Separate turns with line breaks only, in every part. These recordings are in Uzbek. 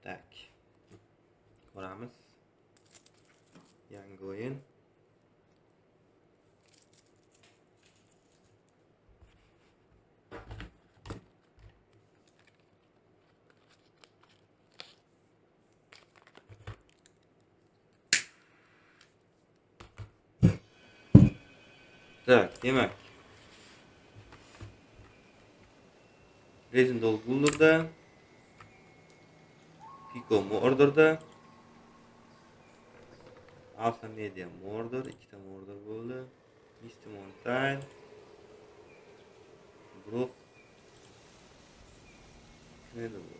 Так. Ko'ramiz. Yangi o'yin. Так, demak. Rezin Dolgulur'da, Pico Mordor'da, Alpha Media Mordor, ikkita Mordor bo'ldi. Misty Mountain, Brook, kim edi bu?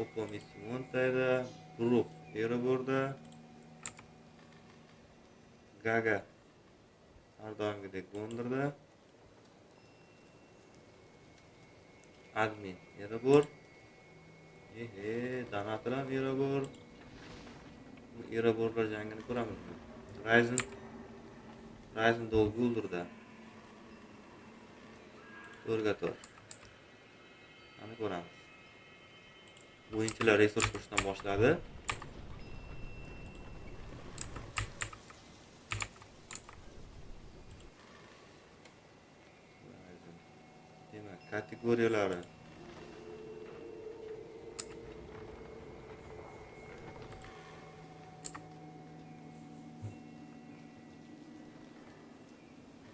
Oppo Misty Mountain'da, Brook Erebor'da, Gaga har doimgidek Gondor'da, Admin Erebor, ehe, Donator ham Erebor. Bu Ereborlar jangini ko'ramizmi? Ryzen Ryzen Dolguldur'da. 4ga 4. Qani ko'ramiz. O'yinchilar resurs qurishdan boshladi. Ryzen. Demak, kategoriyalari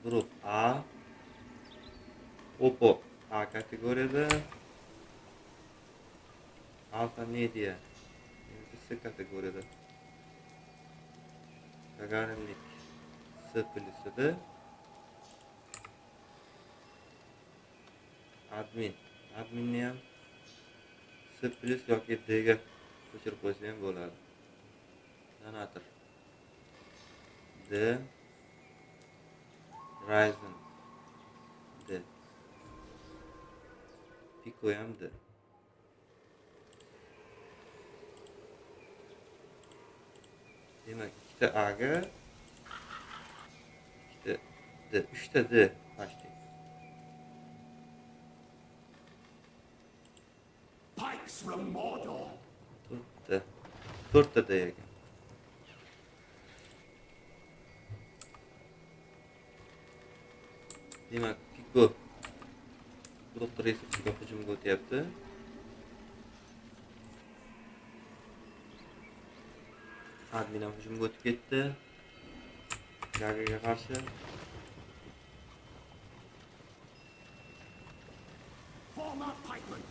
Guruh A, Oppo A kategoriyada, Alpha Media C kategoriyada, Gagarinlik C plyusida, Admin, Adminni ham C plyus yoki D ga ko'chirib qo'ysa ham bo'ladi. Donator D, Ryzen D, Pico ham D. Demak, ikkita A ga ikkita D, uchta D почти.
Pikes from Mordor.
To'rtta. To'rtta D ekan. Demak, Pico Doktor resursiga hujumga o'tyapti. Admin ham hujumga o'tib ketdi. Gagaga qarshi.
Form up, pikemen.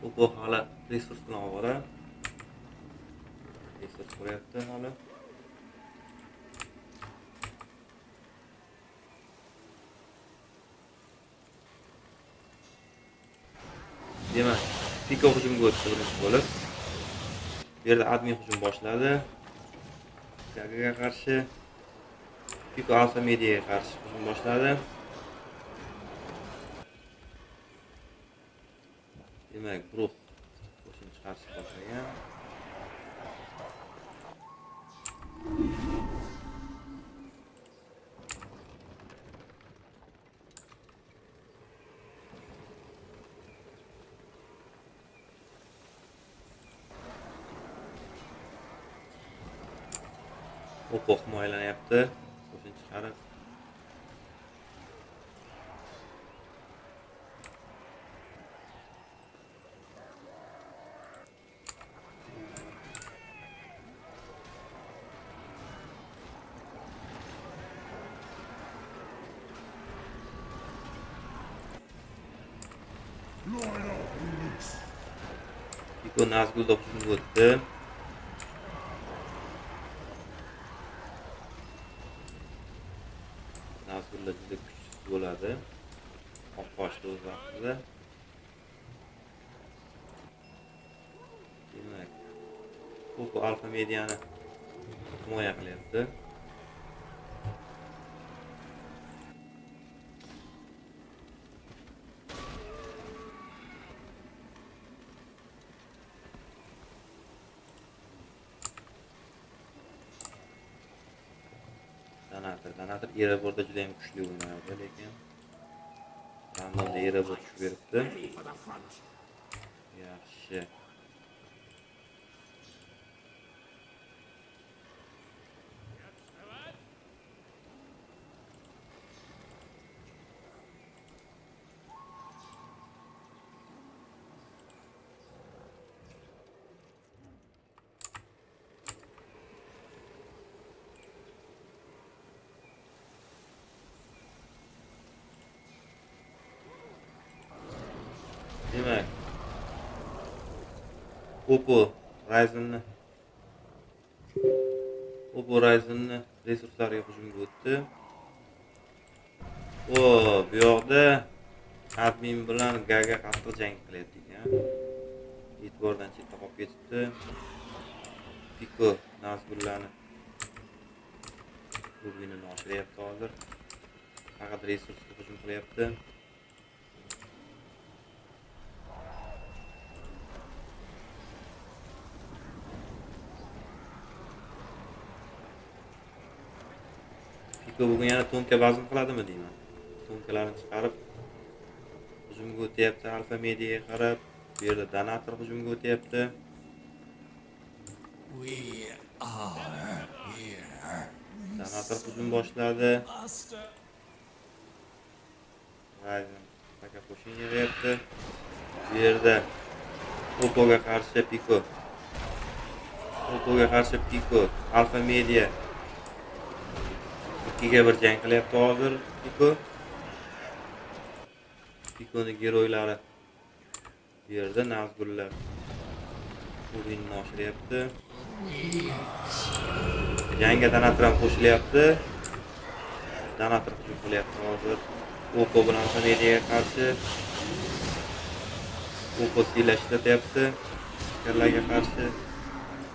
Oppo hali resurs bilan ovora. Resurs quryapti hali. Demak, Pico hujumga o'tdi birinchi bo'lib. Bu yerda admin hujum boshladi. Gagaga qarshi. Pico Alpha Mediaga qarshi hujum boshladi. Demak, Brook qo'shin chiqarishni boshlagan. Oppo himoyalanyapti. Qo'shin chiqarib.
Line up, Uruks.
Pico Nazgulda hujumga o'tdi. Nazgullar juda kuchsiz bo'ladi. Oq qoshli o'z vaqtida. Demak, Oppo Alpha Mediani himoya qilyapti. Donator. Donator Ereborda juda ham kuchli o'ynardi, lekin randomda Erebor tushib beribdi. Yaxshi. Demak, Oppo Ryzen'ni resurslariga hujumga o'tdi. O, bu yoqda admin bilan Gaga qattiq jang qilyapti ekan. E'tibordan chetda qolib ketibdi. Piko Nazgullarni turbinini oshiryapti hozir. Faqat resursga hujum qilyapti. Piko bugun yana to'nka bazm qiladimi deyman. To'nkalarni chiqarib hujumga o'tyapti Alfa Mediaga qarab. Bu yerda Donator hujumga o'tyapti. Donator hujum boshladi. Ryzen taka qo'shin yig'yapti. Bu yerda Oppoga qarshi Piko. Oppoga qarshi Piko, Alfa Media 2ga 1 jang qilyapti hozir Piko. Pikoni geroylari bu yerda Nazgullar o'yinni oshiryapti. Jangga Donator ham qo'shilyapti. Donator hujum qilyapti hozir. Oppo bilan Alfa Mediaga qarshi. Oppo sila ishlatyapti. Askarlarga qarshi.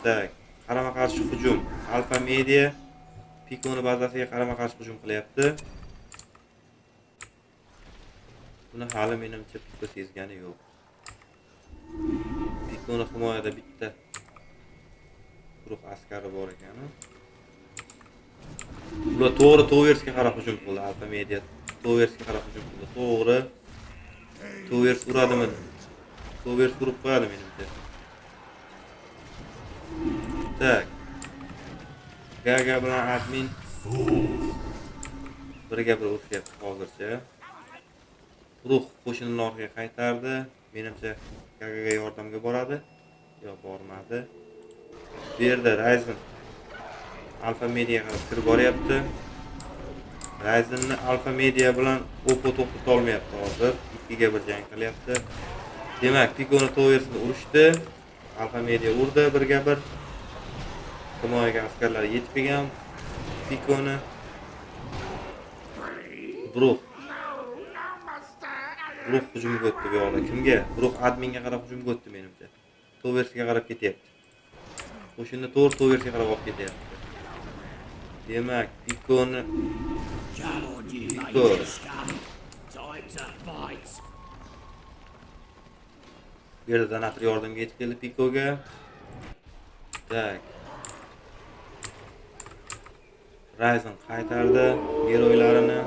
Tak, qarama-qarshi hujum. Alfa Media Pikoni bazasiga qarama-qarshi hujum qilyapti. Buni hali menimcha Piko sezgani yo'q. Pikoni himoyada bitta guruh askari bor ekan. Ular to'g'ri Towersga qarab hujum qildi. Alfa Media Towersga qarab hujum qildi. To'g'ri. Towers uradimi? Towers urib qo'yadi menimcha. Tak. Gaga bilan admin birga bir urushyapti hozircha. Ruh qo'shinini orqaga qaytardi. Menimcha Gagaga yordamga boradi. Yo'q, bormadi. Bu yerda Ryzen Alfa Media qarab kirib boryapti. Ryzenni Alfa Media bilan Oppo to'xtata olmayapti hozir. 2ga 1 jang qilyapti. Demak, Pikoni Towersni urishdi. Alfa Media urdi 1ga 1. Himoyaga askarlar yetib kelgan Pikoni. Bruh hujumga o'tdi bu yoqda. Kimga? Bruh adminga qarab hujumga o'tdi menimcha. Towersga qarab ketyapti. Qo'shinni to'g'ri Towersga qarab olib ketyapti. Demak, Pikoni Piko. Bu yerda Donator yordamga yetib keldi Pikoga. Tak. Ryzen qaytardi geroylarini.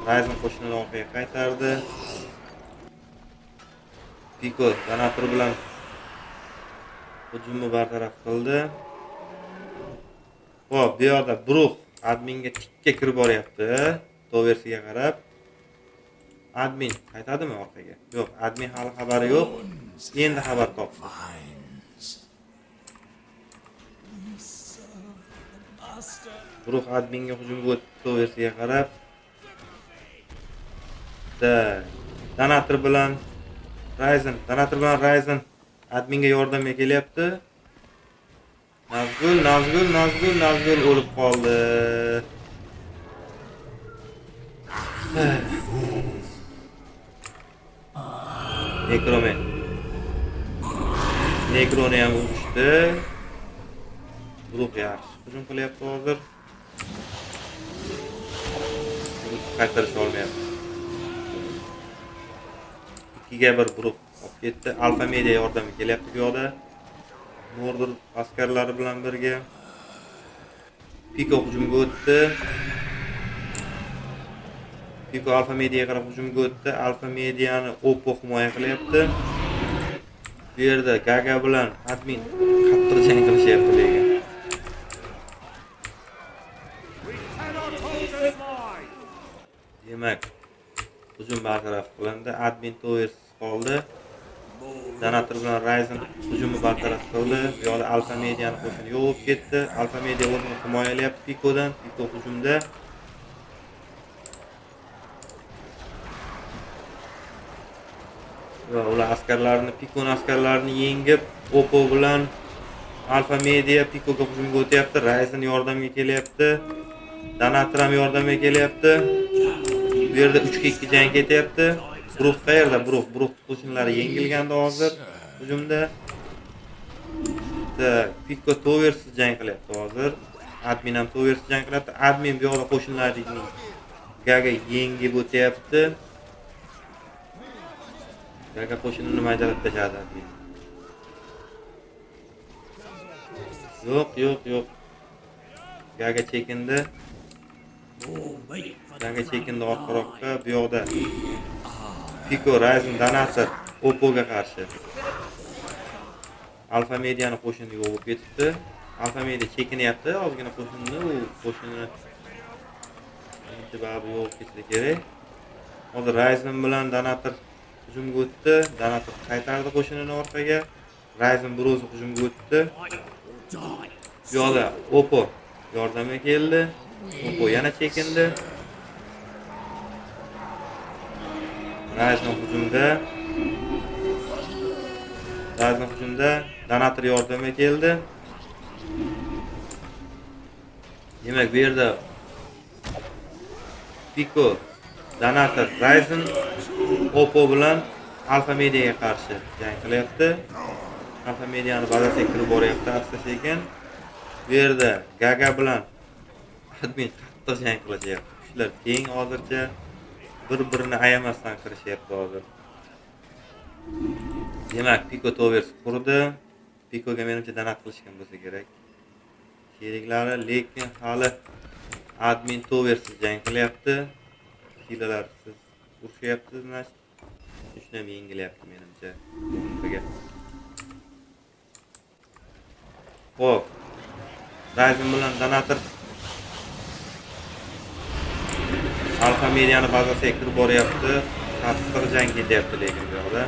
Ryzen qo'shinini orqaga qaytardi. Piko Donator bilan hujumni bartaraf qildi. Xo'p, bu yerda Bruh adminga tikka kirib boryapti. Towersiga qarab. Admin qaytadimi orqaga? Yo'q, admin hali xabari yo'q. Endi xabar topdi. Bruh adminga hujumga o'tdi Towersiga qarab. Donator bilan Ryzen, Donator bilan Ryzen adminga yordamga kelyapti. Nazgul, Nazgul, Nazgul, Nazgul o'lib qoldi. Nekromen. Nekroni ham urishdi. Bruh yaxshi hujum qilyapti hozir. Qaytarish olmayapti. 2ga 1 Bruh olib ketdi. Alfa Media yordamga kelyapti bu yoqda. Mordor askarlari bilan birga. Piko hujumga o'tdi. Piko Alfa Mediaga qarab hujumga o'tdi. Alfa Mediani Oppo himoya qilyapti. Bu yerda Gaga bilan admin qattiq jang qilishyapti lekin. Demak, hujum bartaraf qilindi. Admin towersiz qoldi. Donator bilan Ryzen hujumni bartaraf qildi. Bu yoqda Alfa Mediani qo'shini yo'q bo'lib ketdi. Alfa Media o'zini himoyalayapti Pikodan. Piko hujumda. Va ular askarlarini, Pikoni askarlarini yengib, Oppo bilan Alfa Media Pikoga hujumga o'tyapti. Ryzen yordamga kelyapti. Donator ham yordamga kelyapti. Bu yerda 3-2 jang ketyapti. Bruh qayerda? Bruh, Bruh qo'shinlari yengilgandi hozir hujumda. Tak, Piko towersiz jang qilyapti hozir. Admin ham towersiz jang qilyapti. Admin bu yoqda qo'shinlarni Gaga yengib o'tyapti. Gaga qo'shinini maydalab tashladi admin. Yo'q, yo'q, yo'q. Gaga chekindi. Gaga chekindi orqaroqqa. Bu yoqda Piko, Ryzen, Donator Oppoga qarshi. Alfa Mediani qo'shini yo'q bo'lib ketibdi. Alfa Media chekinyapti, ozgina qo'shinni, u qo'shinni baribir yo'q bo'lib ketsa kerak. Hozir Ryzen bilan Donator hujumga o'tdi. Donator qaytardi qo'shinini orqaga. Ryzen bir o'zi hujumga o'tdi. Bu yoqda Oppo yordamga keldi. Oppo yana chekindi. Ryzen hujumda. Ryzen hujumda. Donator yordamga keldi. Demak, bu yerda Piko, Donator, Ryzen Oppo bilan Alfa Mediaga qarshi jang qilyapti. Alfa Mediani bazasiga kirib boryapti asta-sekin. Bu yerda Gaga bilan admin qattiq jang qilishyapti. Kuchlar teng hozircha, bir-birini ayamasdan qirishyapti hozir. Demak, Piko Towers qurdi. Pikoga menimcha donat qilishgan bo'lsa kerak sheriklari, lekin hali admin Towersiz jang qilyapti. Hilalarsiz urushyapti, значит. Shuni ham yengilyapti menimcha. Xo'p. Ryzen bilan Donator Alfa Mediani bazasiga kirib boryapti. Qattiq jang ketyapti lekin bu yoqda.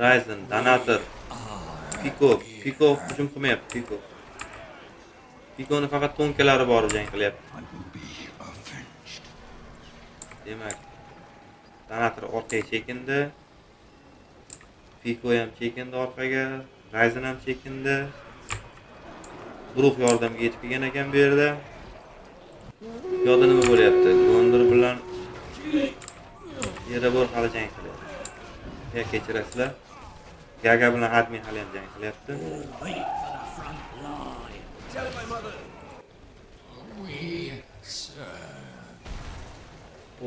Ryzen, Donator, Piko, Piko hujum qilmayapti, Piko. Pikoni faqat to'nkalari borib jang qilyapti. Demak, Donator orqaga chekindi. Piko ham chekindi orqaga, Ryzen ham chekindi. Bruh yordamga yetib kelgan ekan bu yerda. Bu yoqda nima bo'lyapti? Gondor bilan Erebor hali jang qilyapti. Ya kechirasizlar. Gaga bilan admin hali ham jang qilyapti.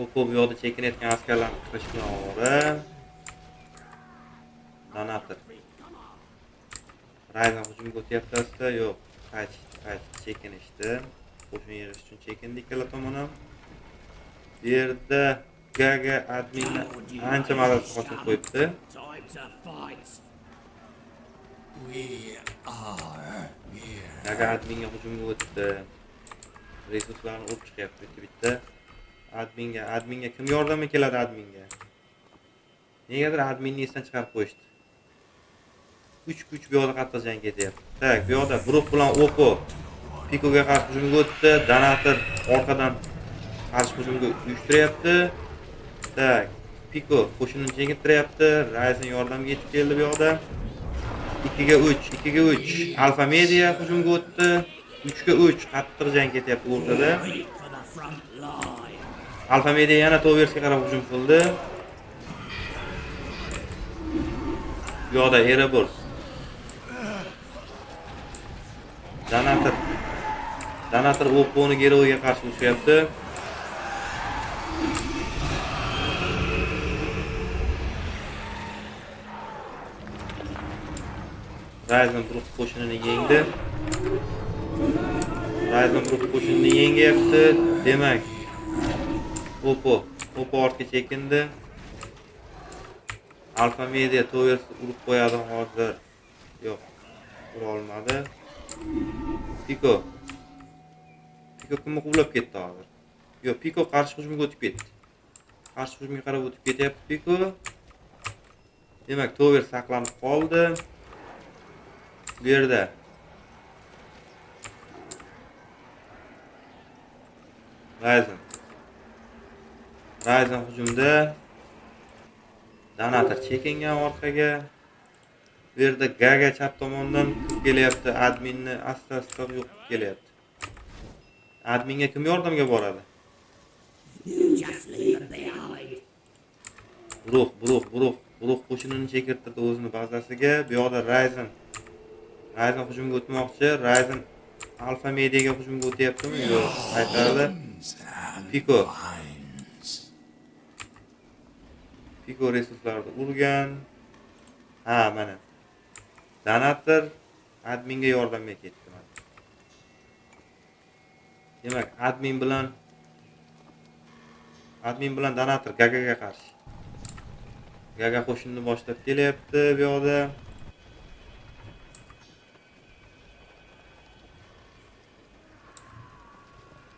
Oppo bu yoqda chekinayotgan askarlarni qirish bilan ovora. Donator. Ryzen hujumga o'tyapti asta. Yo'q, qaytishdi, chekinishdi. Qo'shin yig'ish uchun chekindi ikkala tomon ham. Bu yerda Gaga adminni ancha mazasi qochirib qo'yibdi. Gaga adminga hujumga o'tdi. Resurslarni urib chiqyapti bitta-bitta. Adminga kim yordamga keladi adminga? Negadir adminni esdan chiqarib qo'yishdi. 3 kuch bu yoqda qattiq jang ketyapti. Tak, bu yoqda Bruh bilan Oppo Pikoga qarshi hujumga o'tdi. Donator orqadan qarshi hujumga uyushtiryapti. Tak, Piko qo'shinini chekintiryapti. Ryzen yordamga yetib keldi bu yoqda. 2ga 3, 2ga 3. Alfa Media hujumga o'tdi. 3ga 3 qattiq jang ketyapti o'rtada. Alfa Media yana Towersga qarab hujum qildi. Bu yoqda Erebor. Donator. Donator Opponi Geroyga qarshi urushyapti. Ryzen Brook qo'shinini yengdi. Ryzen Brook qo'shinini yengyapti. Demak, Oppo ortga chekindi. Alfa Media Towers urib qo'yadi hozir. Yo'q, ura olmadi. Piko. Piko kimni quvlab ketdi hozir? Yo'q, Piko qarshi hujumga o'tib ketdi. Qarshi hujumga qarab o'tib ketyapti Piko. Demak, Tower saqlanib qoldi. Bu yerda Ryzen. Ryzen hujumda. Donator chekingan orqaga. Bu yerda Gaga chap tomondan kirib kelyapti. Adminni asta-asta yo'q qilib kelyapti. Adminga kim yordamga boradi? Bruh qo'shinini chekirtirdi o'zini bazasiga. Bu yoqda Ryzen. Ryzen hujumga o'tmoqchi. Ryzen Alfa Mediaga hujumga o'tyaptimi? Yo'q, qaytardi. Piko. Piko resurslarni urgan. Ha, mana. Donator adminga yordamga ketdi mana. Demak, admin bilan donator Gagaga qarshi. Gaga qo'shinni boshlab kelyapti bu yoqda.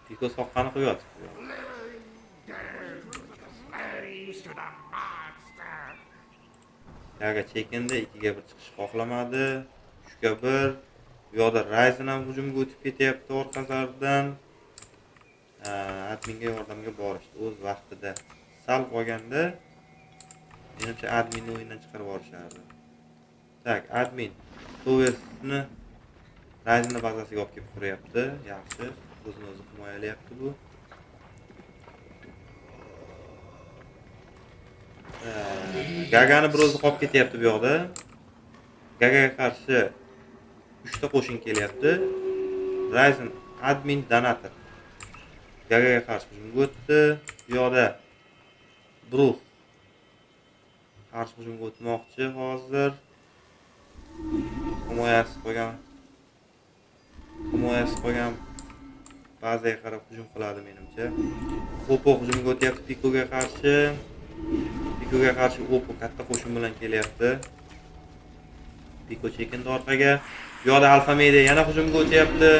Piko soqqani qo'yapti. Gaga chekindi, 2ga 1 chiqish xohlamadi. 3ga 1. Bu yoqda Ryzen ham hujumga o'tib ketyapti orqasidan. Adminga yordamga borishdi o'z vaqtida. Sal qolganda menimcha adminni o'yindan chiqarib yuborishardi. Tak, admin Towersni Ryzenni bazasiga olib kelib quryapti. Yaxshi, o'zini o'zi himoyalayapti bu. Gagani bir o'zi qolib ketyapti bu yoqda. Gagaga qarshi 3 ta qo'shin kelyapti. Ryzen admin donator. Gagaga qarshi hujumga o'tdi. Bu yoqda Bruh qarshi hujumga o'tmoqchi hozir. Himoyasiz qolgan bazaga qarab hujum qiladi menimcha. Oppo hujumga o'tyapti Pikoga qarshi. Pikoga qarshi Oppo katta qo'shin bilan kelyapti. Piko chekindi orqaga. Bu yoqda Alfa Media yana hujumga o'tyapti.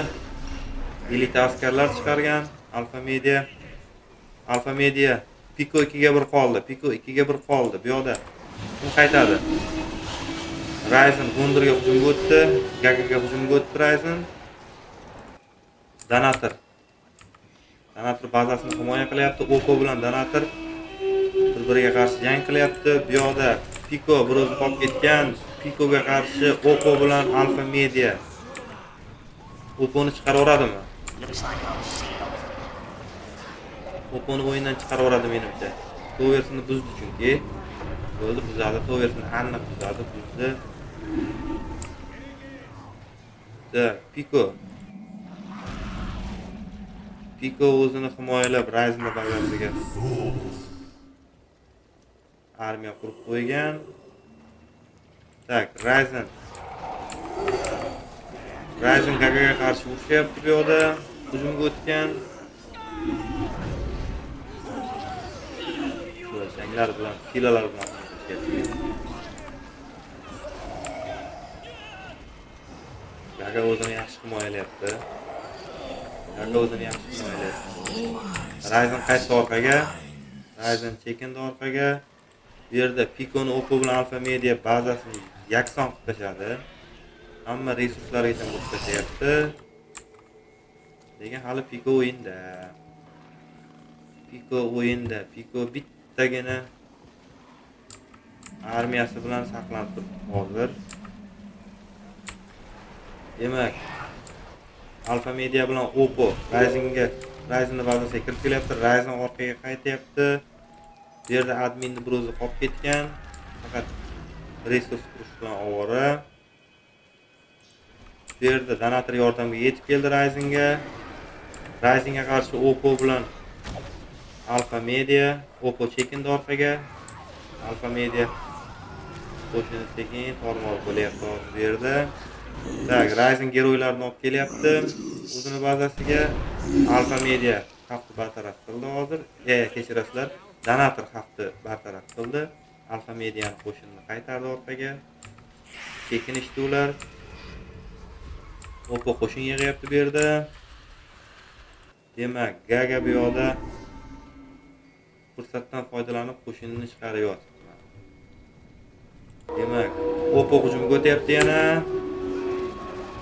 Elita askarlar chiqargan Alfa Media. Alfa Media Piko 2ga 1 qoldi. Piko 2ga 1 qoldi. Bu yoqda kim qaytadi? Ryzen Gondorga hujumga o'tdi. Gagaga hujumga o'tdi Ryzen. Donator. Donator bazasini himoya qilyapti. Oppo bilan Donator bir-biriga qarshi jang qilyapti. Bu yoqda Piko bir o'zi qolib ketgan. Pikoga qarshi Oppo bilan Alfa Media. Opponi chiqarib yuboradimi? Opponi o'yindan chiqarib yuboradi menimcha. Towersini buzdi chunki. Bo'ldi, buzadi. Towersini aniq buzadi, buzdi. Tak, Piko. Piko o'zini himoyalab Ryzenni bazasiga armiya qurib qo'ygan. Tak, Ryzen. Ryzen Gagaga qarshi urushyapti bu yoqda. Hujumga o'tgan. Janglar bilan, filalar bilan urushyapti. Gaga o'zini yaxshi himoyalayapti. Gaga o'zini yaxshi himoyalayapti. Ryzen qaytdi orqaga. Ryzen chekindi orqaga. Bu yerda Pikoni Oppo bilan Alfa Media bazasini yakson qilib tashladi. Hamma resurslarigacha urib tashlayapti. Lekin hali Piko o'yinda. Piko o'yinda. Piko bittagina armiyasi bilan saqlanib turibdi hozir. Demak, Alfa Media bilan Oppo Ryzenni bazasiga kirib kelyapti. Ryzen orqaga qaytyapti. Bu yerda adminni bir o'zi qolib ketgan. Faqat resurs qurish bilan ovora. Bu yerda donator yordamga yetib keldi Ryzenga. Ryzenga qarshi Oppo bilan Alfa Media, Oppo chekindi orqaga. Alfa Media Qo'shini sekin tormor bo'lyapti hozir bu yerda. Так, Ryzen герой larni olib kelyapti o'zini bazasiga. Alpha Media xavfni bartaraf qildi hozir. Kechirasizlar, Donator xavfni bartaraf qildi. Alpha Media'ni qo'shinini qaytardi orqaga. Chekinishdi ular. Oppo qo'shin yig'yapti bu yerda. Demak, Gaga bu yoqda fursatdan foydalanib qo'shinini chiqaryapti. Demak, Oppo hujumga o'tyapti yana.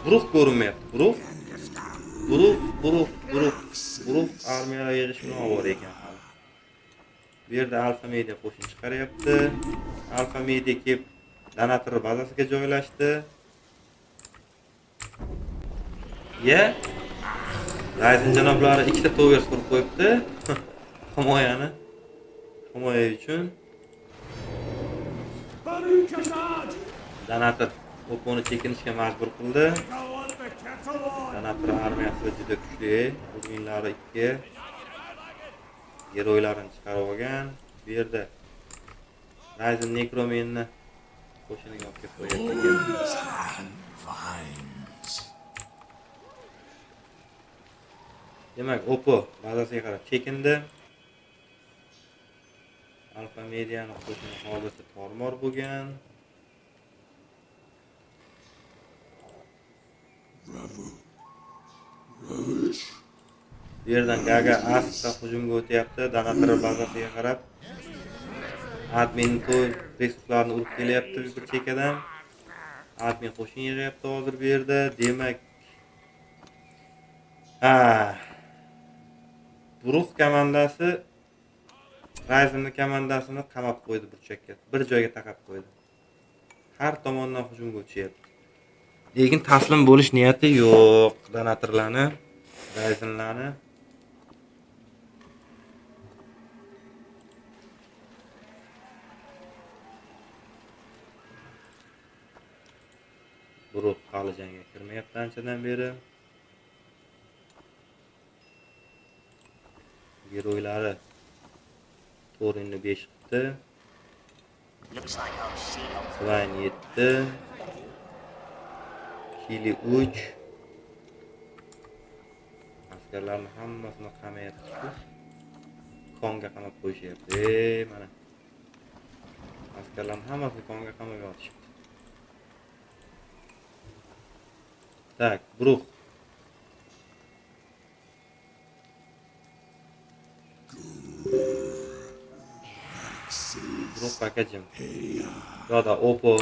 Bruh ko'rinmayapti. Bruh. Bruh, Bruh, Bruh. Bruh armiyalar yig'ish bilan ovora ekan hali. Bu yerda Alpha Media qo'shin chiqaryapti. Alpha Media kelib Donator bazasiga joylashdi. Ya. Ryzen janoblari ikkita towers qurib qo'yibdi. Himoyani. Himoya uchun. Donator Opponi chekinishga majbur qildi. Donator armiyasi juda kuchli. O'yinlari 2. Герой larini chiqarib olgan. Bu yerda Ryzen Necromanni qo'shiniga olib kelib qo'yapti. Demak, Oppo bazasiga qarab chekindi. Alpha Media'ni qo'shini hozircha tormor bo'lgan. Bu yerdan Gaga asta hujumga o'tyapti. Donator bazasiga qarab. Admin to'y resurslarni urib kelyapti bir chekkadan. Admin qo'shin yig'yapti hozir bu yerda. Demak, ha, Bruh komandasi Ryzenning komandasini qamab qo'ydi burchakka. Bir joyga taqab qo'ydi. Har tomondan hujumga o'tishyapti. Lekin taslim bo'lish niyati yo'q donatorlarni, Ryzenlarni. Bruh hali jangga kirmayapti anchadan beri. Герой lari Torinni 5 qildi. Swain 7. Kili 3. Askarlarni hammasini qamayapti. Konga qamab qo'yishyapti. Mana. Askarlarni hammasini konga qamab yotishibdi. Так, Bruh. Bruh pakajim. Yo'qda Oppo.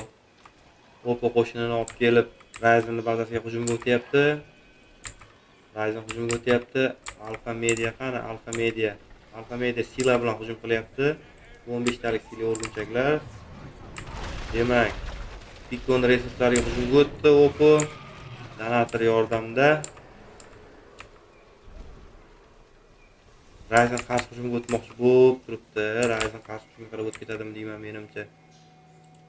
Oppo qo'shinini olib kelib Ryzenning bazasiga hujumga o'tyapti. Ryzen hujumga o'tyapti. Alpha Media qani? Alpha Media. Alpha Media sila bilan hujum qilyapti. 15 talik sila o'rgimchaklar. Demak, Pikon resurslariga hujumga o'tdi Oppo. Donator yordamida. Ryzen qarshi hujumga o'tmoqchi bo'lib turibdi. Ryzen qarshi hujumga qarab o'tib ketadimi deyman menimcha.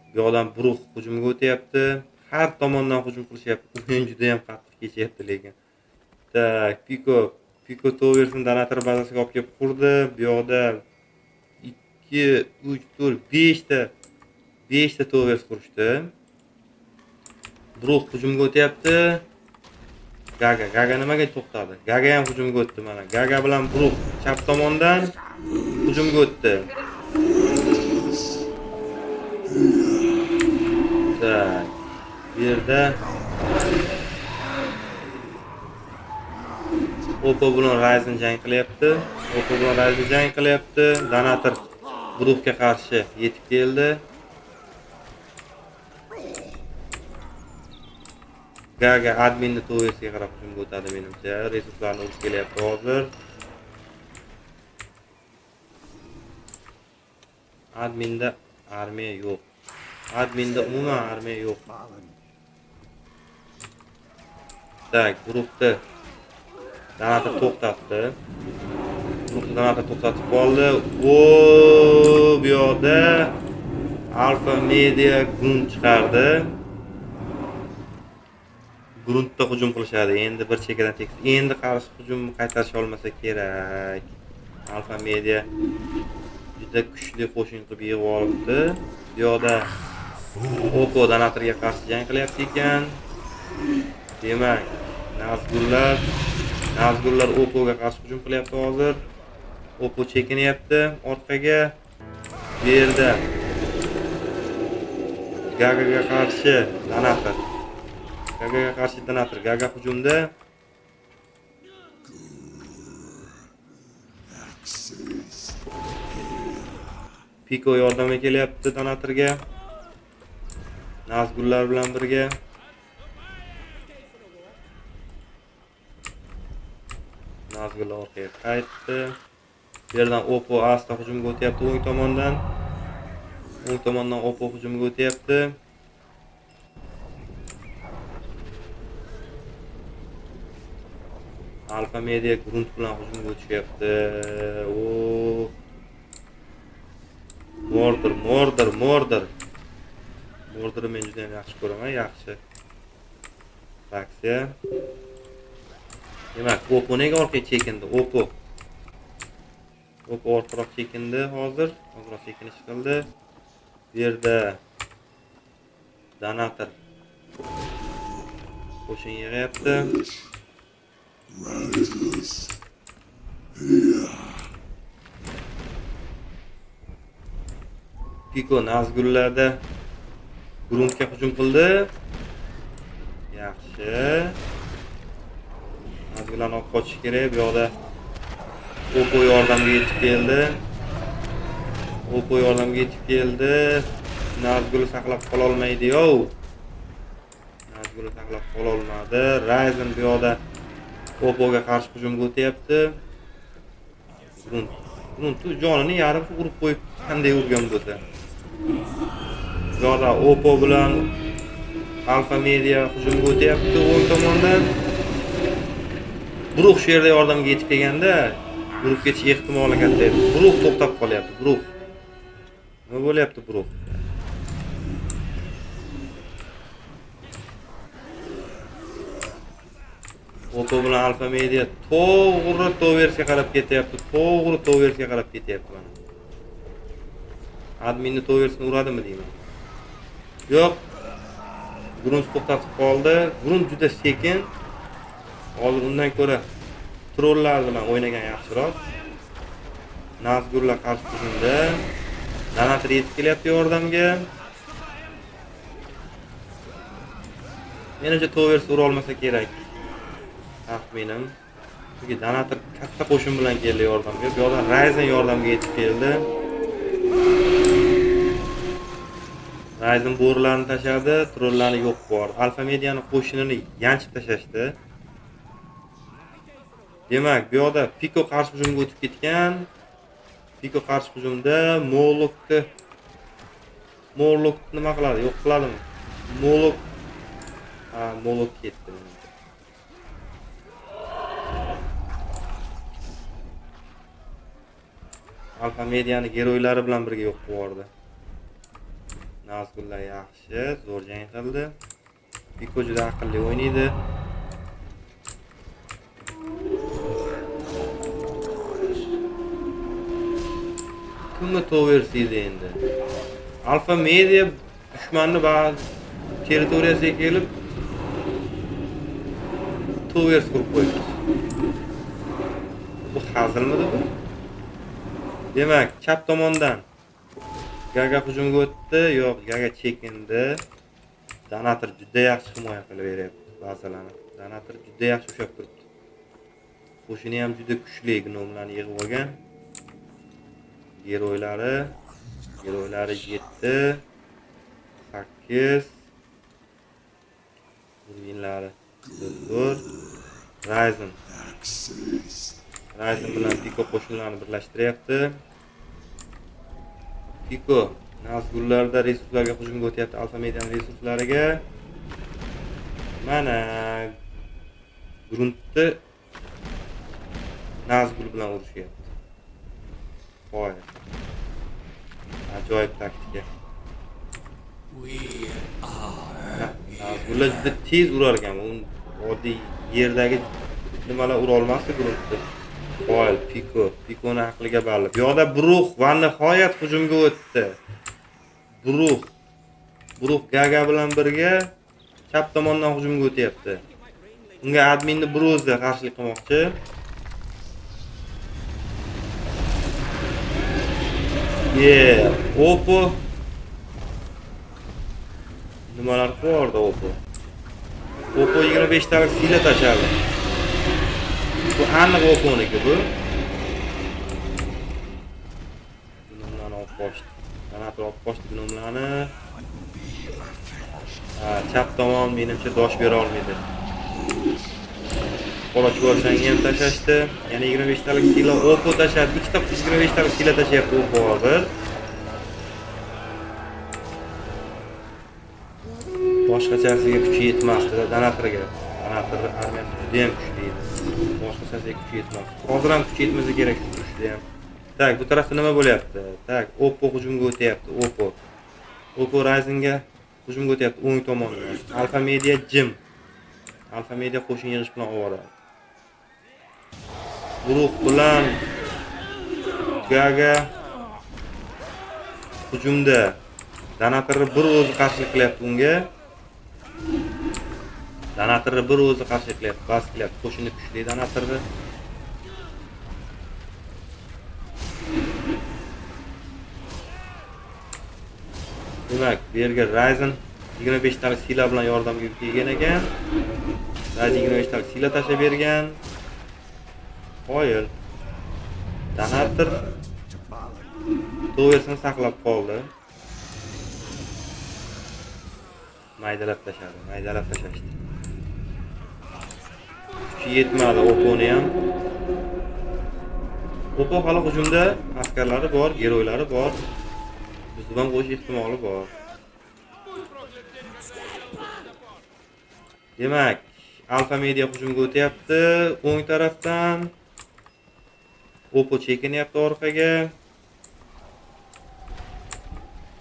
Bu yoqdan Bruh hujumga o'tyapti. Har tomondan hujum qilishyapti. O'yin juda ham qattiq kechyapti lekin. Так, Pico Towersni donator bazasiga olib kelib qurdi. Bu yoqda 2, 3, 4, 5 ta 5 ta Towers qurishdi. Bruh hujumga o'tyapti. Gaga, Gaga nimaga to'xtadi? Gaga ham hujumga o'tdi mana. Gaga bilan Bruh chap tomondan hujumga o'tdi. Так, bu yerda Oppo bilan Ryzen jang qilyapti. Oppo bilan Ryzen jang qilyapti. Donator Bruhga qarshi yetib keldi. Gaga adminni towersiga qarab hujumga o'tadi menimcha. Resurslarni urib kelyapti hozir. Adminda armiya yo'q. Adminda umuman armiya yo'q. Так, Bruhni donator to'xtatdi. Bruhni donator to'xtatib qoldi. O, bu yoqda Alpha Media gun chiqardi. Gruntda hujum qilishadi. Endi bir chekkadan tekis. Endi qarshi hujum qaytarisha olmasa kerak. Alpha Media juda kuchli qo'shin qilib yig'ib olibdi. Bu yoqda Oppo Donatorga qarshi jang qilyapti ekan. Demak, Nazgullar Oppoga qarshi hujum qilyapti hozir. Oppo chekinyapti orqaga. Bu yerda Gagaga qarshi Donator. Gagaga qarshi Donator. Gaga hujumda. Piko yordamga kelyapti Donatorga. Nazgullar bilan birga. Nazgullar orqaga qaytdi. Bu yerdan Oppo asta hujumga o'tyapti o'ng tomondan. O'ng tomondan Oppo hujumga o'tyapti. Alfa Media Grunt bilan hujumga o'tishyapti. O Mordor, Mordor, Mordor. Mordorni men juda ham yaxshi ko'raman, yaxshi. Aksiya. Demak, Oppo nega orqaga chekindi? Oppo. Oppo orqaroq chekindi hozir. Ozroq chekinish qildi. Bu yerda Donator qo'shin yig'yapti. Piko Nazgullarda Gruntga hujum qildi. Yaxshi. Nazgullarni olib qochish kerak. Bu yoqda Oppo yordamga yetib keldi. Oppo yordamga yetib keldi. Nazgulni saqlab qola olmaydi-yov. Nazgulni saqlab qola olmadi. Ryzen bu yoqda Oppoga qarshi hujumga o'tyapti. Grunt. Grunt jonini yarim urib qo'yib qanday urgan bo'lsa. Bu yoqda Oppo bilan Alfa Media hujumga o'tyapti o'ng tomondan. Bruh shu yerda yordamga yetib kelganda urib ketish ehtimoli katta edi. Bruh to'xtab qolyapti. Bruh. Nima bo'lyapti Bruh? Oppo bilan Alfa Media to'g'ri Towersga qarab ketyapti. To'g'ri Towersga qarab ketyapti mana. Adminni Towersni uradimi deyman. Yo'q. Grunt to'xtatib qoldi. Grunt juda sekin. Hozir undan ko'ra trollar bilan o'ynagan yaxshiroq. Nazgullar qarshi hujumda. Donator yetib kelyapti yordamga. Menimcha Towers ura olmasa kerak. Taxminim. Chunki Donator katta qo'shin bilan keldi yordamga. Bu yoqdan Ryzen yordamga yetib keldi. Ryzen bo'rilarni tashladi, trollarni yo'q bor. Alfa Mediani qo'shinini yanchib tashlashdi. Demak, bu yoqda Piko qarshi hujumga o'tib ketgan. Piko qarshi hujumda Morlock nima qiladi? Yo'q qiladimi? Morlock, ha, Morlock ketdi. Alfa Mediani geroylari bilan birga yo'q qilib yubordi. Nazgullar yaxshi, zo'r jang qildi. Piko juda aqlli o'ynaydi. Kimni Towers edi endi? Alfa Media dushmanni ba'zi territoriyasiga kelib Towers qurib qo'yibdi. Bu hazilmidi bu? Demak, chap tomondan Gaga hujumga o'tdi. Yo'q, Gaga chekindi. Donator juda yaxshi himoya qilib beryapti bazalarni. Donator juda yaxshi ushlab turibdi. Qo'shini ham juda kuchli gnomlarni yig'ib olgan. Geroylari 7, 8, Urginlari 4. Ryzen. Ryzen bilan Piko qo'shinlarini birlashtiryapti. Piko Nazgullarda resurslarga hujumga o'tyapti, Alfa Media'ning resurslariga. Mana Gruntni Nazgul bilan urushyapti. Voy. Ajoyib taktika. Nazgullar juda tez urar ekan. Uni oddiy yerdagi nimalar ura olmasdi Gruntni. Qoyil, Piko, Pikoni aqliga balli. Bu yoqda Bruh va nihoyat hujumga o'tdi. Bruh. Guruh Gaga bilan birga chap tomondan hujumga o'tyapti. Unga adminni bir o'zi qarshilik qilmoqchi. Oppo nimalar qilyapti Oppo? Oppo 25 talik sila tashladi. Bu aniq Opponiki bu. Gnomlarni olib qochdi. Donator olib qochdi gnomlarni. Ha, chap tomon menimcha dosh bera olmaydi. Qora chuvalchangga ham tashlashdi. Yana 25 talik sila Oppo tashladi. Ikkita 25 talik sila tashlayapti Oppo hozir. Boshqachasiga kuchi yetmasdi Donatorga. Donator armiyasi juda ham kuchli edi. Boshqachasiga kuchi yetmasdi. Hozir ham kuchi yetmasa kerak shu urushda ham. Tak, bu tarafda nima bo'lyapti? Tak, Oppo hujumga o'tyapti. Oppo. Oppo Ryzenga hujumga o'tyapti o'ng tomondan. Alfa Media jim. Alfa Media qo'shin yig'ish bilan ovora. Guruh bilan Gaga hujumda. Donatorni bir o'zi qarshilik qilyapti unga. Donatorni bir o'zi qarshilik qilyapti, bas qilyapti. Qo'shini kuchli Donatorni. Demak, bu yerga Ryzen 25 talik sila bilan yordamga kelgan ekan. Ryzen 25 talik sila tashlab bergan. Qoyil. Donator toversini saqlab qoldi. Maydalab tashladi, maydalab tashlashdi. Kuchi yetmadi Opponi ham. Oppo hali hujumda, askarlari bor, geroylari bor. Buzib ham qo'yish ehtimoli bor. Demak, Alfa Media hujumga o'tyapti o'ng tarafdan. Oppo chekinyapti orqaga.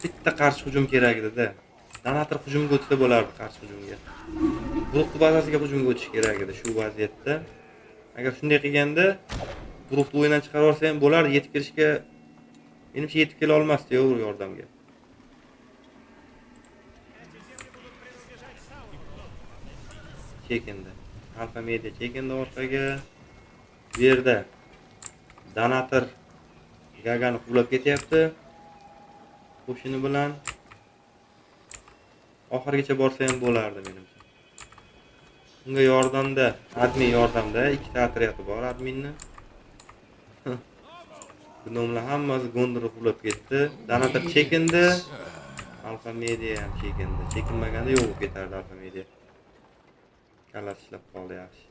Bitta qarshi hujum kerak edi-da. Donator hujumga o'tsa bo'lardi qarshi hujumga. Guruh bazasiga hujumga o'tish kerak edi shu vaziyatda. Agar shunday qilganda guruhni o'yindan chiqarib olsa ham bo'lardi, yetib kelishga menimcha yetib kela olmasdi u yordamga. Chekindi. Alfa Media chekindi orqaga. Bu yerda Donator Gagani quvlab ketyapti. Qo'shini bilan. Oxirigacha borsa ham bo'lardi menimcha. Unga yordamda, admin yordamda ikkita otryadi bor adminni. Gnomlar hammasi Gondorni quvlab ketdi. Donator chekindi. Alfa Media ham chekindi. Chekinmaganda yo'q bo'lib ketardi Alfa Media. Kallasi ishlab qoldi yaxshi.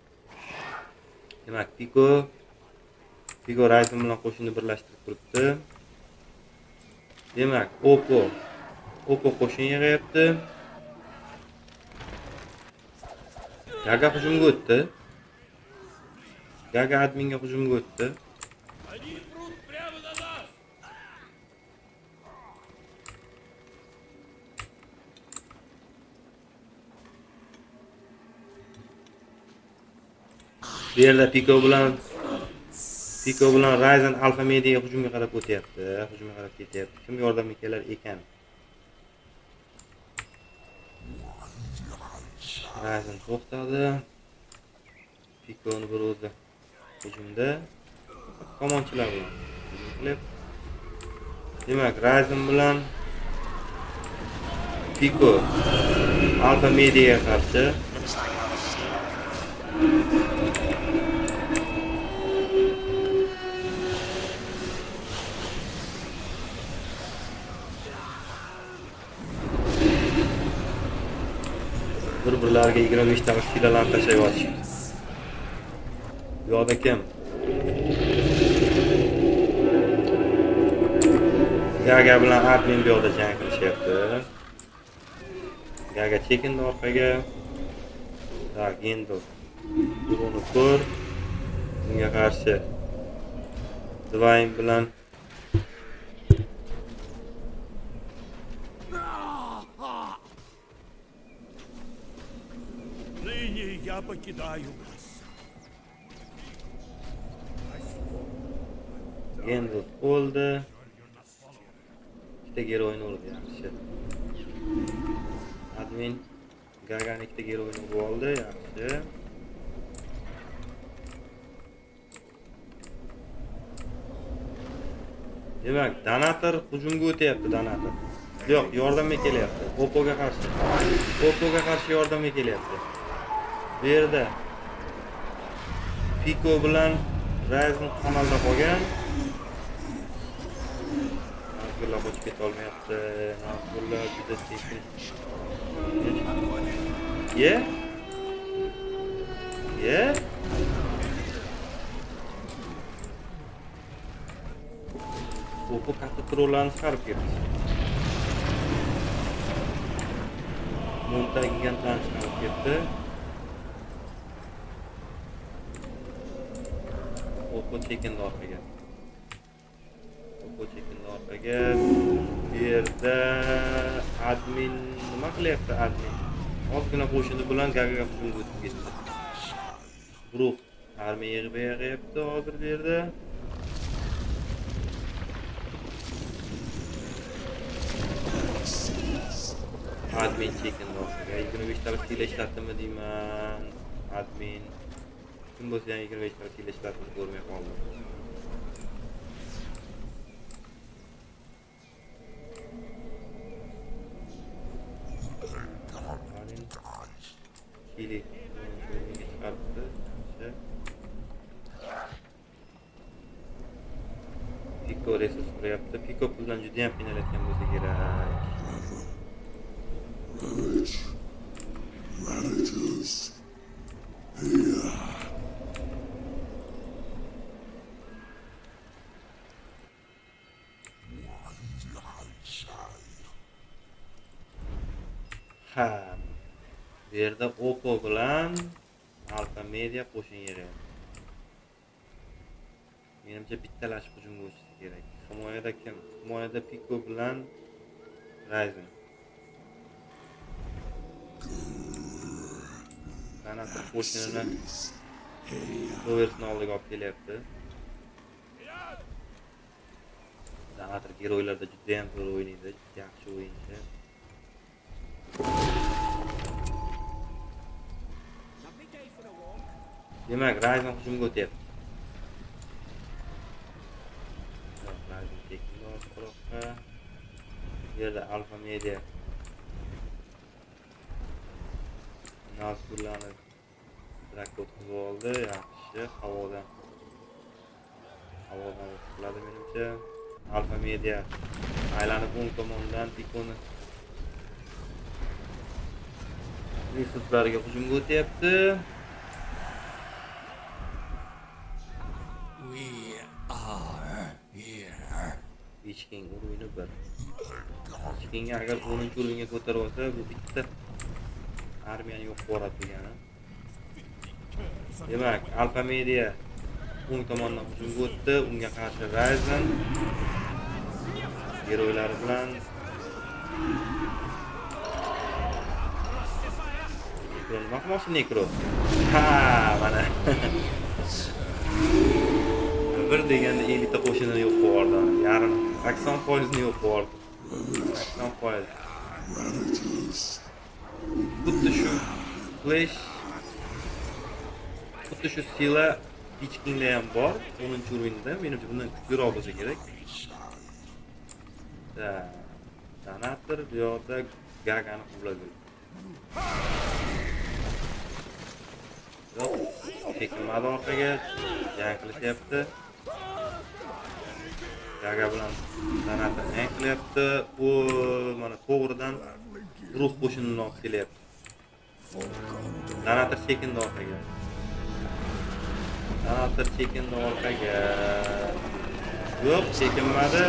Demak, Pico Ryzen bilan qo'shinni birlashtirib turibdi. Demak, Oppo qo'shin yig'yapti. Gaga hujumga o'tdi. Gaga adminga hujumga o'tdi. Bu yerda Pico bilan Ryzen Alfa Media hujumga qarab o'tyapti, hujumga qarab ketyapti. Kim yordamga kelar ekan? Ryzen to'xtadi. Piconi bir o'zi hujumda kamonchilar bilan hujum qilib. Demak, Ryzen bilan Pico Alfa Mediaga qarshi. Bir-birlariga 25 ta silalarni tashlayotishibdi. Bu yoqda kim? Gaga bilan admin bu yoqda jang qilishyapti. Gaga chekindi orqaga. Tak, Gendel. Uni ko'r. Bunga qarshi Divine bilan
Ныне я покидаю вас.
Gendel o'ldi. Ikkita geroyni urdi yaxshi. Admin Gagani ikkita geroyni urib oldi, yaxshi. Demak, Donator hujumga o'tyapti, Donator. Yo'q, yordamga kelyapti. Opoga qarshi. Opoga qarshi yordamga kelyapti. Bu yerda Pico bilan Ryzen qamalda qolgan. Nazgullar qochib keta olmayapti. Nazgullar juda sekin. Ye? Ye? Opo katta trollarni chiqarib ketdi. Monta gigantlarni chiqarib ketdi. Opo chekindi orqaga. Opo chekindi orqaga. Bu yerda admin nima qilyapti admin? Ozgina qo'shini bilan Gagaga hujumga o'tib ketdi. Bruh armiya yig'ib yig'yapti hozir bu yerda. Admin chekindi orqaga. 25 talik hiyla ishlatdimi deyman. Admin kim bo'lsa ham 25 talik hiyla ishlatdimi ko'rmay qoldim. Hili chiqaribdi. Yaxshi. Pico resurs quryapti. Pico puldan juda ham qiynalayotgan bo'lsa kerak. Ha. Bu yerda Oppo bilan Alfa Media qo'shin yig'yapti. Menimcha bittalashib hujumga o'tishi kerak. Himoyada kim? Himoyada Pico bilan Ryzen. Donator qo'shinini Towersni oldiga olib kelyapti. Donator geroylarda juda ham zo'r o'ynaydi, yaxshi o'yinchi. Demak, Ryzen hujumga o'tyapti. Ryzen chekindi orqaroqqa. Bu yerda Alfa Media Nazgullarni trakka o'tkazib oldi. Yaxshi, havodan o'tkaziladi menimcha. Alfa Media aylanib o'ng tomondan Pico'ni resurslariga hujumga o'tyapti. King o'yini 1. Kingga agar 10-o'ringa ko'tarib olsa, bu bitta armiyani yo'q qilib degani. Demak, Alfa Media o'ng tomondan hujumga o'tdi, unga qarshi Ryzen geroylari bilan Necro nima qilmoqchi Necro? Ha, mana. Bir deganda 50 ta qo'shinini yo'q qilib yubordi. Yarim 80% yo'q qilib yubordi. 80%. Xuddi shu flash, xuddi shu sila Vichkinglar ham bor 10-o'rinda. Menimcha bundan kuchliroq bo'lsa kerak. Donator bu yoqda Gagani quvlab yuribdi. Yo'q, chekinmadi orqaga, jang qilishyapti. Gaga bilan Donator jang qilyapti. U mana to'g'ridan ruh qo'shinini olib kelyapti. Donator chekindi orqaga. Donator chekindi orqaga. Yo'q, chekinmadi.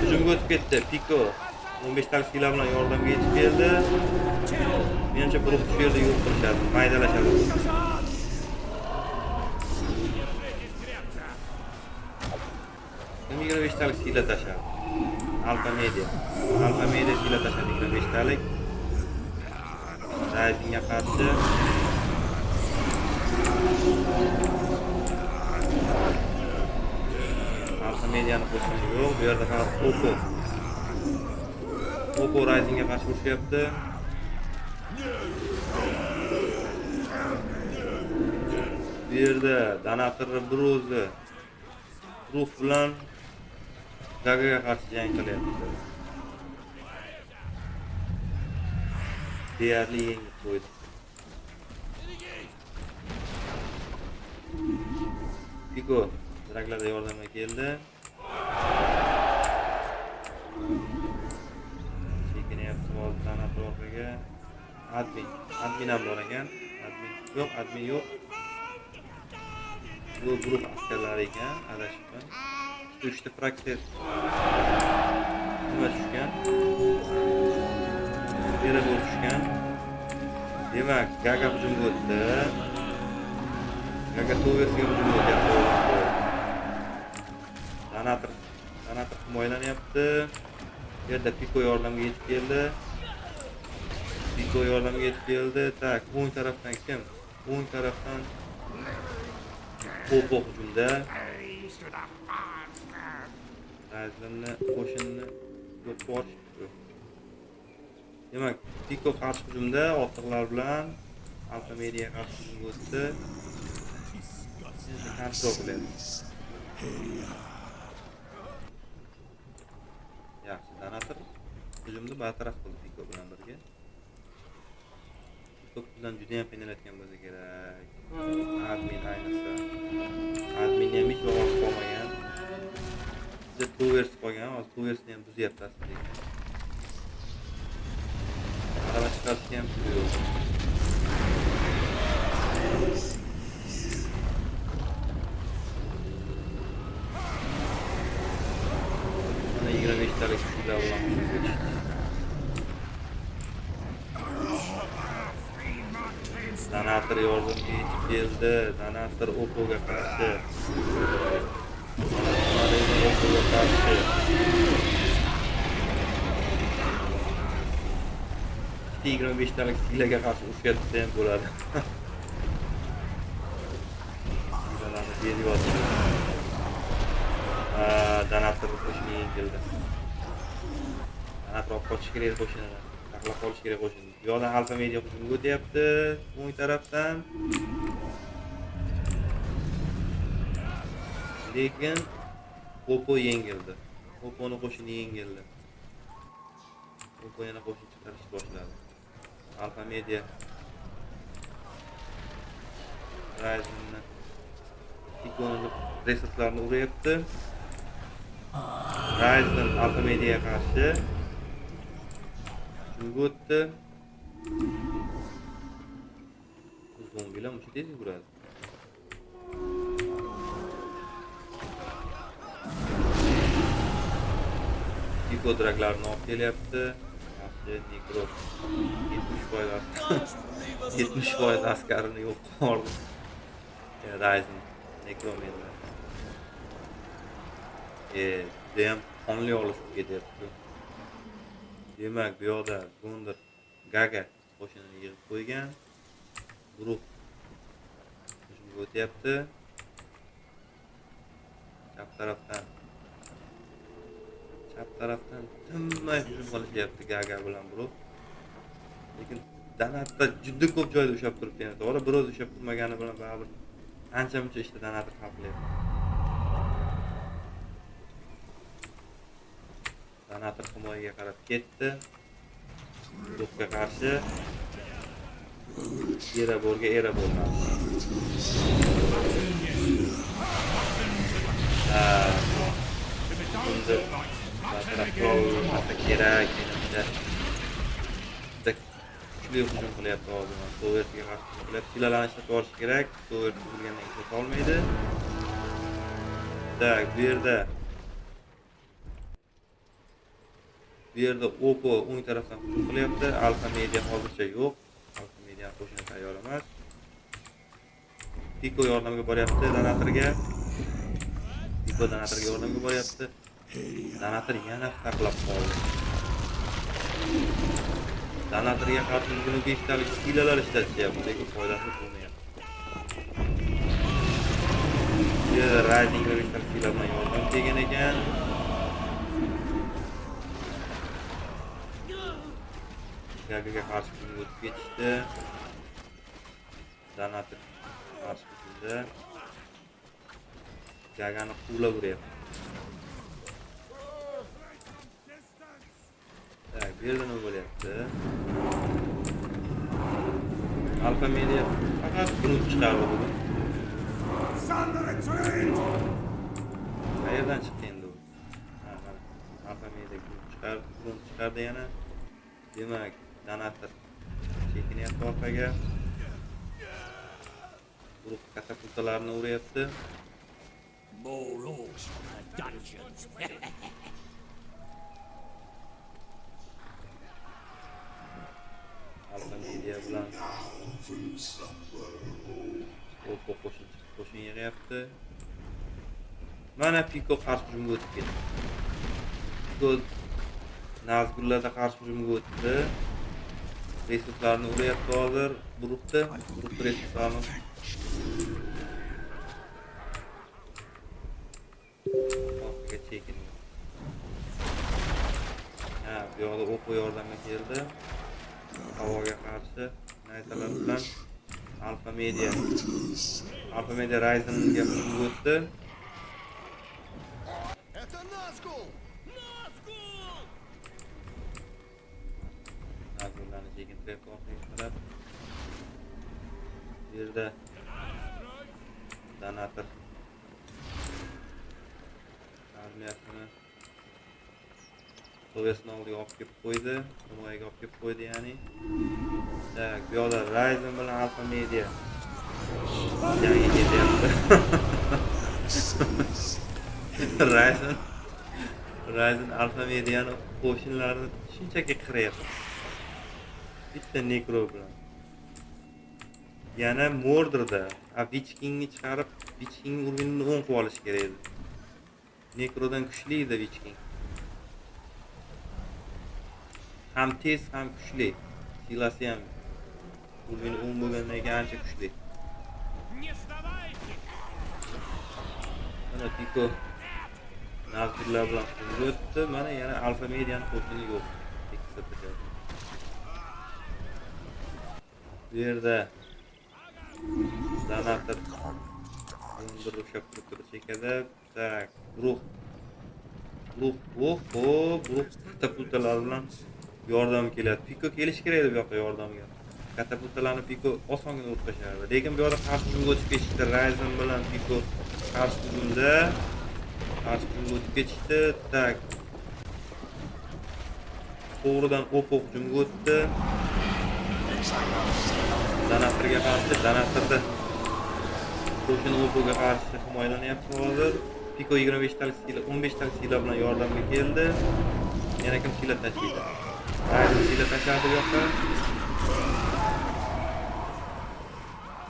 Hujumga o'tib ketdi. Pico 15 talik sila bilan yordamga yetib keldi. Menimcha Bruh shu yerda yo'q qilishadi, maydalashadi. Kim 25 talik sila tashladi? Alfa Media. Alfa Media sila tashladi 25 talik. Ryzenga qarshi. Alfa Media'ni qo'shini yo'q. Bu yerda faqat Oppo. Oppo Ryzenga qarshi urushyapti. Bu yerda Donatorni bir o'zi Ruh bilan Gagaga qarshi jang qilyapti. Deyarli yengib qo'ydi. Piko draglarda yordamga keldi. Chekinyapti hozir Donator orqaga. Admin, admin ham bor ekan. Admin yo'q, admin yo'q. Bu guruh askarlari ekan, adashibman. Uchta frakter nima tushgan? Erebor tushgan. Demak, Gaga hujumga o'tdi. Gaga Towersga hujumga o'tyapti. Donator, Donator himoyalanyapti. Bu yerda Piko yordamga yetib keldi. Piko yordamga yetib keldi. Tak, o'ng tarafdan kim? O'ng tarafdan Popo hujumda. Ryzenni qo'shinni yo'q yuborishibdi. Demak, Piko qarshi hujumda otliqlar bilan Alfa Media qarshi hujumga o'tdi. Endi kontrol qilyapti. Yaxshi, Donator hujumni bartaraf qildi Piko bilan birga. Piko bilan juda ham qiynalayotgan bo'lsa kerak. Admin ayniqsa. Adminni ham hech vaqt qolmagan. Bizda Towers qolgan, hozir Towersni ham buzyapti aslida. Arava chiqarishga ham pul yo'q. Mana 25 talik sizlar bilan o'tishdi. Donator yordamga yetib keldi. Donator Opoga qarshi. Opoga qarshi. Ikkita 25 talik sizlarga qarshi urushyapti ham bo'ladi. Sizlarni berib yotdi. Donator qo'shini yengildi. Donator olib qochish kerak qo'shinini. Saqlab qolish kerak qo'shinni. Bu yoqdan Alfa Media hujumga o'tyapti, o'ng tarafdan. Lekin Popo yengildi. Poponi qo'shini yengildi. Popo yana qo'shin chiqarishni boshladi. Alfa Media Ryzenni Pikoni resurslarni uryapti. Ryzen Alfa Mediaga qarshi hujumga o'tdi. Zombilar muncha tez yuguradi. Piko draglarni olib kelyapti. Yaxshi, Nekro 70% askarini yo'q qildi. Ryzen Necromanlar. Judayam qonli olishib ketyapti. Demak, bu yoqda Gondor Gaga qo'shinini yig'ib qo'ygan. Guruh hujumga o'tyapti. Chap tarafdan tinmay hujum qilishyapti Gaga bilan guruh. Lekin Donator juda ko'p joyda ushlab turibdi yana. To'g'ri, bir o'zi ushlab turmagani bilan baribir ancha muncha ishda Donator hal qilyapti. Donator himoyaga qarab ketdi. Guruhga qarshi Ereborga Erebor. Bunda bartaraf qilolmasa kerak menimcha. Juda kuchli hujum qilyapti hozir. Towersga qarshi hujum qilyapti. Silalarni ishlatib yuborish kerak. Towers buzilgandan ishlata olmaydi. Tak, bu yerda Oppo o'ng tarafdan hujum qilyapti. Alfa Media hozircha yo'q. Alfa Media qo'shini tayyor emas. Piko yordamga boryapti Donatorga. Piko Donatorga yordamga boryapti. Donator yana saqlab qoldi. Donatorga qarshi 25 talik hilalar ishlatishyapti, lekin foydasi bo'lmayapti. Bu yerda Rising 25 talik hila bilan yordam kelgan ekan. Gagaga qarshi hujumga o'tib ketishdi. Donator qarshi hujumda. Gagani quvlab uryapti. Так, bu yerda nima bo'lyapti? Alfa Media faqat grunt chiqardi bugun. Qayerdan chiqdi endi u? Ha, mana. Alfa Media grunt chiqardi, grunt chiqardi yana. Demak, donator chekinyapti orqaga. Guruh katapultalarni uryapti.
More orcs from the dungeons.
Alfa Media bilan Oppo qo'shin qo'shin yig'yapti. Mana Piko qarshi hujumga o'tib ketdi. Piko Nazgullarda qarshi hujumga o'tdi. Resurslarni uryapti hozir. Guruhda, guruh resurslarni orqaga chekindi. Ha, bu yoqda Oppo yordamga keldi. Havoga qarshi nayzalar bilan Alfa Media. Alfa Media Ryzenga hujumga o'tdi.
Это Назгул!
Nazgullarni chekintiryapti orqaga qarab. Bu yerda donator armiyasini Toversni oldiga olib kelib qo'ydi. Himoyaga olib kelib qo'ydi, ya'ni. Так, bu yoqda Ryzen bilan Alfa Media jangga ketyapti. Ryzen Alfa Mediani qo'shinlarini shunchaki qiryapti. Bitta nekro bilan. Yana Mordorda Witch Kingni chiqarib, Witch King уровень ini 10 qilib olish kerak edi. Nekrodan kuchli edi Witch King. Ham tez, ham kuchli. Сила si ham уровень 10 bo'lgandan keyin ancha kuchli.
Не сдавайтесь!
Mana Piko Nazgullar bilan hujumga o'tdi. Mana yana Alfa Mediani qo'shini yo'q. Tekisda tashladi. Bu yerda donator Yondir ushlab turibdi bir chekkada. Так, guruh. Guruh, oh, guruh katapultalar bilan yordam kelyapti. Piko kelishi kerak edi bu yoqqa yordamga. Katapultalarni Piko osongina urib tashlardi. Lekin bu yoqda qarshi hujumga o'tib ketishdi. Ryzen bilan Piko qarshi hujumda. Qarshi hujumga o'tib ketishdi. Так. To'g'ridan Oppo hujumga o'tdi. Donatorga qarshi, donatorda qo'shin Oppoga qarshi himoyalanyapti hozir. Piko 25 talik сила, 15 talik сила bilan yordamga keldi. Yana kim сила tashlaydi? Ryzen сила tashladi bu yoqqa.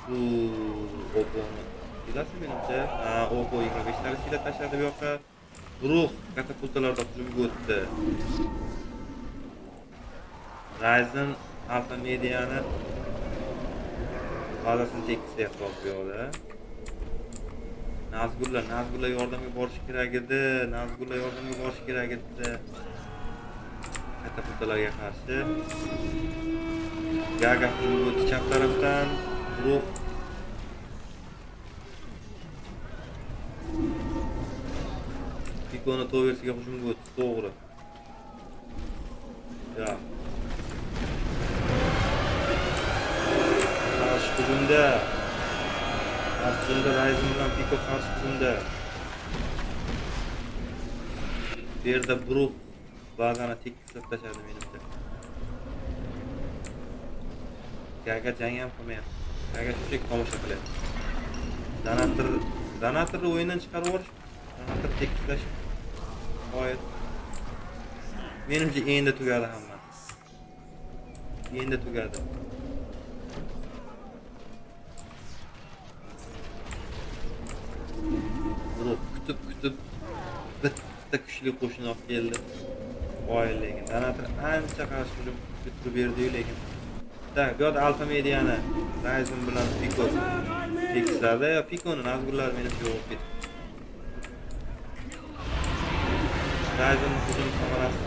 Bu Opponi сила si menimcha. Ha, Oppo 25 talik сила tashladi bu yoqqa. Guruh katapultalarda hujumga o'tdi. Ryzen Alfa Mediani bazasini tekislayapti hozir bu yoqda. Nazgullar yordamga borishi kerak edi. Nazgullar yordamga borishi kerak edi. Katapultalarga qarshi. Gaga hujumga o'tdi chap tarafdan. Guruh Pikoni toversiga hujumga o'tdi, to'g'ri. Ya. Qarshi hujumda. Qarshi hujumda Ryzen bilan Piko qarshi hujumda. Bu yerda Bruh bazani tekislab tashladi menimcha. Gaga jang ham qilmayapti. Gaga shunchaki tomosha qilyapti. Donatorni o'yindan chiqarib yuborish, donator tekislash g'oyat. Menimcha endi tugadi hammasi. Endi tugadi. Guruh kutib-kutib bitta kuchli qo'shin olib keldi. Voy, lekin donator ancha qarshi hujum turib berdi-yu lekin. Так, bu yoqda Alfa Mediani Ryzen bilan Piko tekisladi. Pikoni Nazgullar menimcha yo'q ketdi. Ryzen hujum samarasi.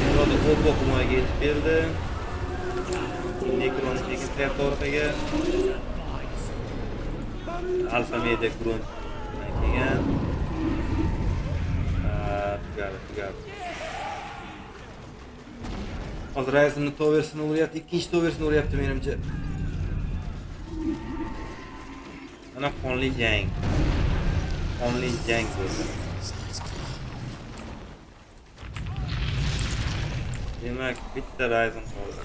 Bu yoqda Oppo himoyaga yetib keldi. Nekroni chekintiryapti orqaga. Alfa Media Grunt bilan kelgan. Tugadi, tugadi. Hozir Ryzenni towersini uryapti, ikkinchi towersini uryapti menimcha. Mana qonli jang. Qonli jang bo'ldi. Demak, bitta Ryzen qoldi.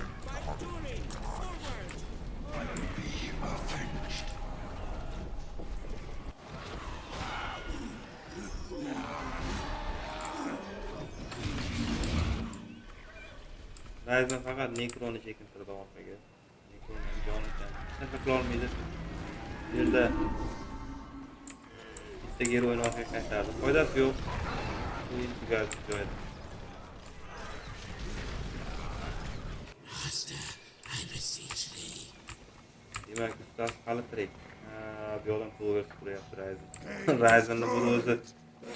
Ryzen faqat Nekroni chekintirdi orqaga. Nekroni ham joni kam. Hech narsa qila olmaydi. Bu yerda bitta geroyni orqaga qaytardi. Foydasi yo'q. O'yin tugadi joyida. Demak, ustasi hali tirik. Bu yoqdan tower quryapti Ryzen. Ryzenni bir o'zi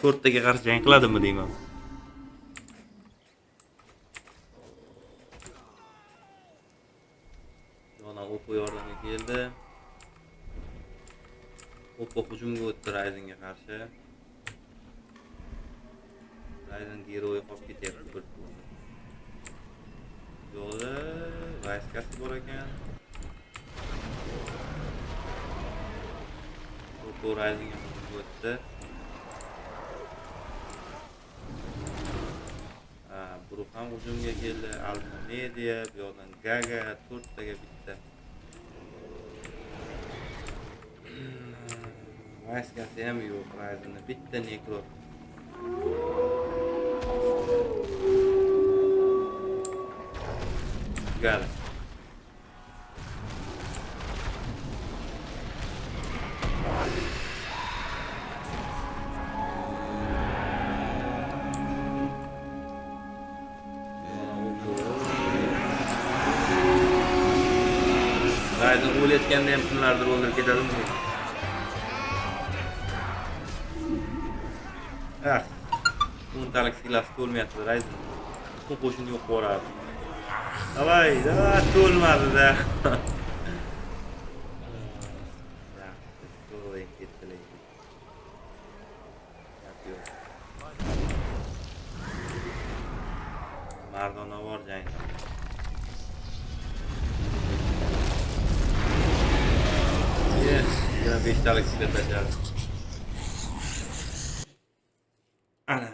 to'rttaga qarshi jang qiladimi deyman. Yoqdan Oppo yordamga keldi. Oppo hujumga o'tdi Ryzenga qarshi. Ryzen geroyi qolib ketyapti bir turda. Bu yoqda vayskasi bor ekan. Oppo Ryzenga hujumga o'tdi. Bru ham hujumga keldi. Alfa Media, bu yoqdan Gaga, to'rttaga bitta. Vayskasi ham yo'q Ryzenni, bitta Necro. Tugadi. Ryzen o'layotganda ham kimlardir o'ldirib ketadimi? Ah, o'ntalik silasi to'lmayapti Ryzen. Butun qo'shinni yo'q yuboradi. Davay, davay, to'lmadi-da. Yaxshi, zo'r o'yin ketdi lekin. Gap yo'q. Mardonavor jang. Yes, yana 5 talik sila tashladi. Ana